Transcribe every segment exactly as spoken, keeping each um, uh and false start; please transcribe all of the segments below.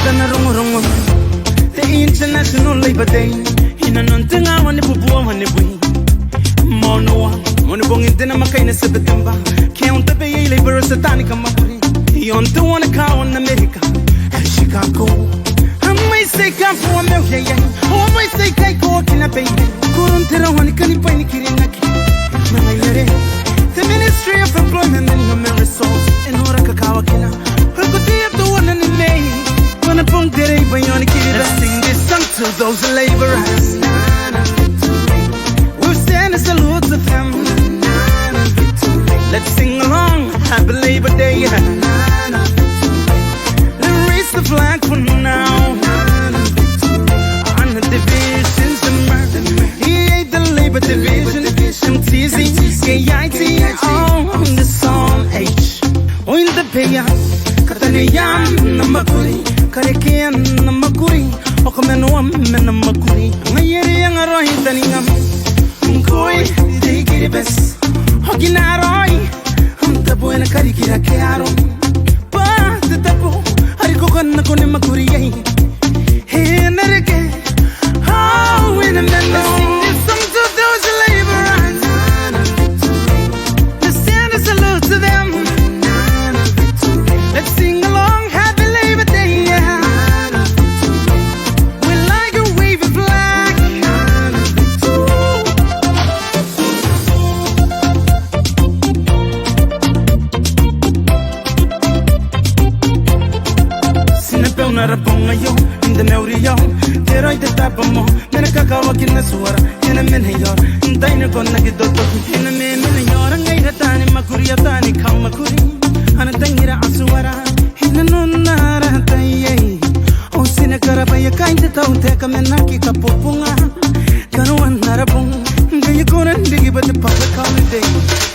Tana rongorongo, the International Labour Day. I nanon tengaun ni bubua wanibwi ma onoua, moan bongin te namwakaina September, ke e a tabei labourers ataani kamwakuri i aon teuana kaawan Amerika ae Chicago. Am I say come for a milk, yeah, yeah. Am I say kai ko kina baby. Kuron te rawa ni kani bwai ni kirinaki. Nanga iere, the Ministry of Employment and Human Resource e nora kakawakina. Hoi ko tia teuana ni mei, ko na bong te reiba i aon Kiribati. Let's sing this song to those labourers. We'll send a salute to them. Let's sing along, Happy Labour Day. Let's raise the flag for now. On the divisions, the murder. He ate the Labour Division, M T Z, K I T, on the song H. Oin te bwai ae kataneiai n na mwakuri, karekean n na mwakuri, ao kamanoan ma n na mwakuri. Ngaia are e anga raoi taninga ngkoe te I-Kiribati, ao kina raoi am tabo ae na karikirake arom. Bwa te tabo are ko kan nako ni mwakuri iai e na reke. How in a minute. Let's sing this song to those labourers. Let's send a salute to them. Let's sing along, Happy Labour Day, yeah. We like a wavy flag. Ti na bon ara bong aio n te mauri aio, te raoi te tabomoa, ma e na kakawaki n atuara, e na mena iora n tainako n aki totoki. E na mena iora ngaira taani mwakuri, ao taani kamwakuri, ana tangira atuara i nanon ara tai aei. Ao ti na karabwaia kaain te tautaeka ma n aki kabobonga kanoan ara bong, ngkai e kona n riki bwa te public holiday.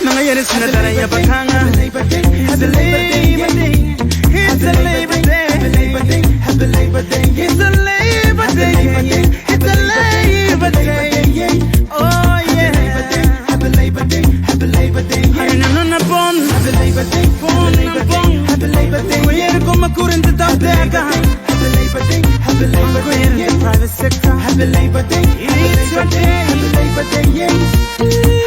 Ma ngaia are ti na taraia bwa kaanga Happy Labour Day. It's a Labour Day. It's a Labour Day. It's a Labour Day. Oh, yeah. Happy Labour Day. Happy Labour Day. Happy Labour Day. Happy Labour Day. Happy Labour Day. Happy Labour Day. Ko iai ko mwakuri n te tautaeka. Happy Labour Day. Happy Labour Day. Ko iai n te private sector. Happy Labour Day. It's your day. Happy Labour Day.